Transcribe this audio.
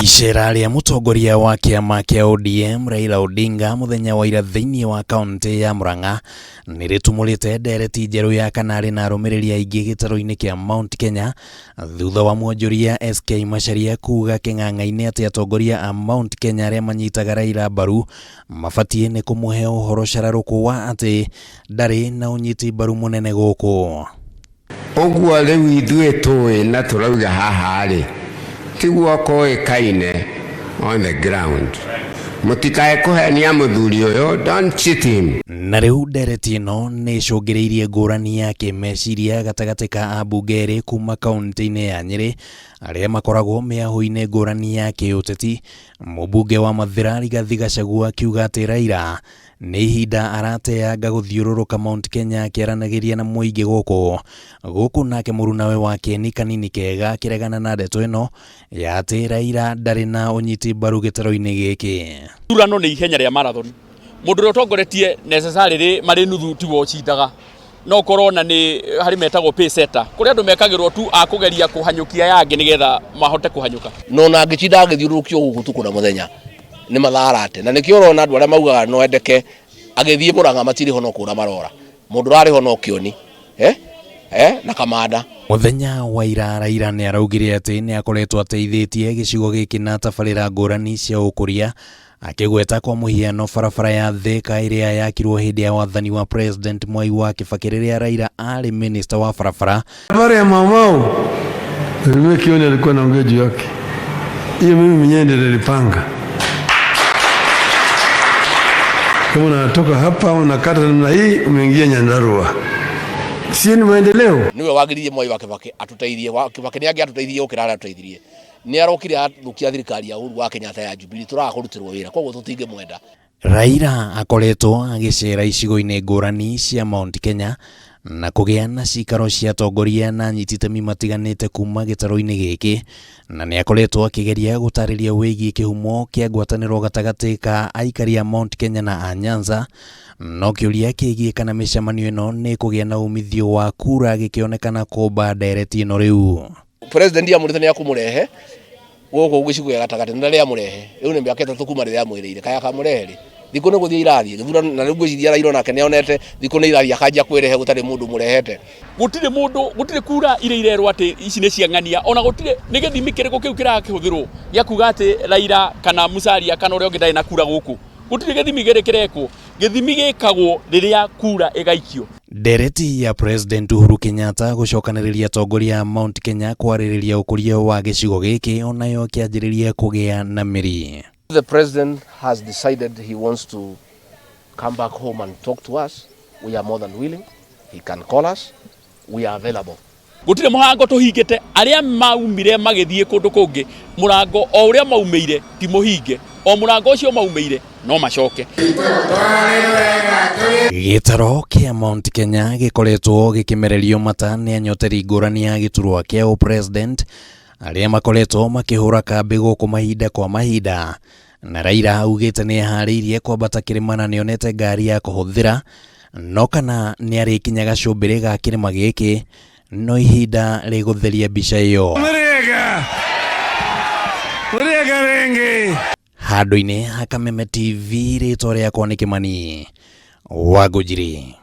Icera rĩa mũtongoria wa kĩama kĩa ODM Raila Odinga mũthenya wa ira thĩinĩ wa kaũntĩ ya Murang'a nĩ rĩtumũrĩte ndereti njerũ ya kana arĩ na arũmĩrĩri aingĩ gĩtarũ-inĩ kĩa Mount Kenya thutha wa mwonjoria SK Macharia kuga kĩng'ang'a-inĩ atĩ atongoria a Mount Kenya arĩa manyitaga Raila mbaru mabatiĩ nĩ kũmũhe ũhoro cararũkũ wa atĩ ndarĩ na ũnyiti mbaru mũnene gũkũ. Ũguo rĩu ithuĩ tũĩ na tũrauga haha-rĩ, tiguo kũĩkaine on the ground. Mũtikae kũhenia mũthuri ũyũ, don't cheat him. Na rĩu ndereti ĩno nĩ ĩcũngĩrĩirie ngũrani ya kĩmeciria gatagatĩ ka ambunge erĩ kuma kaũntĩ-inĩ ya Nyĩrĩ arĩa makoragwo mĩahũ-inĩ ngũrani ya kĩũteti, mũmbunge wa Mathĩra Rigathi Gachagua akiuga atĩ Raila Nĩ ihinda arateanga gũthiũrũrũka Mount Kenya akĩaranagĩria na mũingĩ gũkũ. Gũkũ nake mũrunawe wa Kĩeni Kanini Kega akĩregana na ndeto ĩno ya atĩ Raila ndarĩ na ũnyiti mbaru gĩtarũ-inĩ gĩkĩ. Ithurano nĩ ihenya rĩa marathon. Mũndũ ũrĩa ũtongoretie necessarily marĩ nuthu tiwe ũcindaga. No ũkorwo ona nĩ harĩ metagwo pace setter. Kũrĩ andũ mekagĩrwo tu a kũgeria kũhanyũkia aya angĩ nĩgetha mahote kũhanyũka. Na ona angĩtinda agĩthiũrũrũkio gũkũ ũtukũ na mũthenya nĩ mathaa arate. Na nĩkĩo ũrona andũ arĩa maugaga no endeke agĩthiĩ Mũrang'a matirĩ ho no kũra marora. Mũndũ ũrarĩ ho no Kĩoni eh? Eh? na Kamanda. Mũthenya wa ira Raila nĩ araugire atĩ nĩ akoretwo ateithĩtie gĩcigo gĩkĩ na tabarĩra ngũrani cia ũkũria akĩgweta kwa mũhiano barabara ya Thika ĩrĩa yakirwo hĩndĩ ya wathani wa President Mwai wa Kibaki rĩrĩa Raila arĩ minister wa barabara. Habari ya Mau Mau Mheshimiwa Kioni alikuwa anaongea juu yake. Hiyo mimi mwenyewe ndiye nilipanga. Kama unatoka hapa unakata namna hii umeingia Nyandarua. Si ni maendeleo? Niwe wagiririe Mwai wa Kibaki atuteithie. Wa Kibaki nĩ angĩatũteithirie gũkĩra arĩa atũteithirie. Nĩ arokire athũkia thirikari ya Uhuru wa Kenyatta ya Jubilee tũraga kũrutĩrwo wĩra koguo tũtingĩmwenda. Raila akoretwo agĩceera icigo-inĩ ngũrani cia Mount Kenya na kũgĩa na cikaro cia atongoria na anyiti itemi matiganĩte kuma gĩtarũ-inĩ gĩkĩ, na nĩ akoretwo akĩgeria gũtarĩria wĩgiĩ kĩhumo kĩa ngwatanĩro gatagatĩ ka aikari a Mount Kenya na a Nyanza, no kĩũria kĩgiĩ kana mĩcemanio ĩno nĩ ĩkũgĩa na umithio wa kura gĩkĩonekana kũmba ndereti ĩno rĩu. President amũrĩte nĩ akũmũrehe gũkũ gĩcigo gĩa gatagatĩ na ndarĩ amũrehe rĩu nĩ mĩaka 3 kuma rĩrĩa amwĩrĩire kaĩ akamũrehe rĩ thikũ nĩ gũthiĩ irathiĩ gĩthurano na rĩu ngwĩciria Raila onake nĩ onete thikũ nĩ irathiĩ akanjia kwĩrehe gũtarĩ mũndũ mũrehete. Gũtirĩ mũndũ, gũtirĩ kura iria irerwo atĩ ici nĩ cia ng'ania, ona gũtirĩ, nĩ gĩthimi kĩrĩkũ kĩu kĩrakĩhũthĩrwo gĩa kuga atĩ Raila kana Musalia kana ũrĩa ũngĩ ndarĩ na kura gũkũ? Gũtirĩ gĩthimi gĩrĩ kĩrekwo. Gĩthimi gĩkagwo rĩrĩa kura ĩgaikio. Ndereti ya President Uhuru Kenyatta gũcokanĩrĩria atongoria a Mount Kenya kwarĩrĩria ũkũria wa gĩcigo gĩkĩ onayo ĩkĩanjĩrĩria kũgĩa na mĩri. The president has decided he wants to come back home and talk to us. We are more than willing. He can call us. We are available. Gũtirĩ mũrango tũhingĩte, arĩa maumire magĩthiĩ kũndũ kũngĩ, mũrango o ũrĩa maumĩire ti mũhinge, o mũrango ũcio maumĩire no macoke. Gĩtaro kĩa Mount Kenya gĩkoretwo gĩkĩmererio mata nĩ anyoteri ngũrani ya gĩturwa kĩa ũpresident arĩa makoretwo makĩhũra kambĩ gũkũ mahinda kwa mahinda, na Raila augĩte nĩ eharĩirie kwambata kĩrĩma na nĩonete ngari ya kũhũthĩra, no kana nĩarĩkinya gacũmbĩrĩ ga kĩrĩma gĩkĩ no ihinda rĩgũtheria mbica ĩyo. Mũrĩega! Mũrĩega rĩngĩ! Handũ-inĩ ha Kameme TV rĩtwa rĩakwa nĩ Kĩmani Wangũnjiri.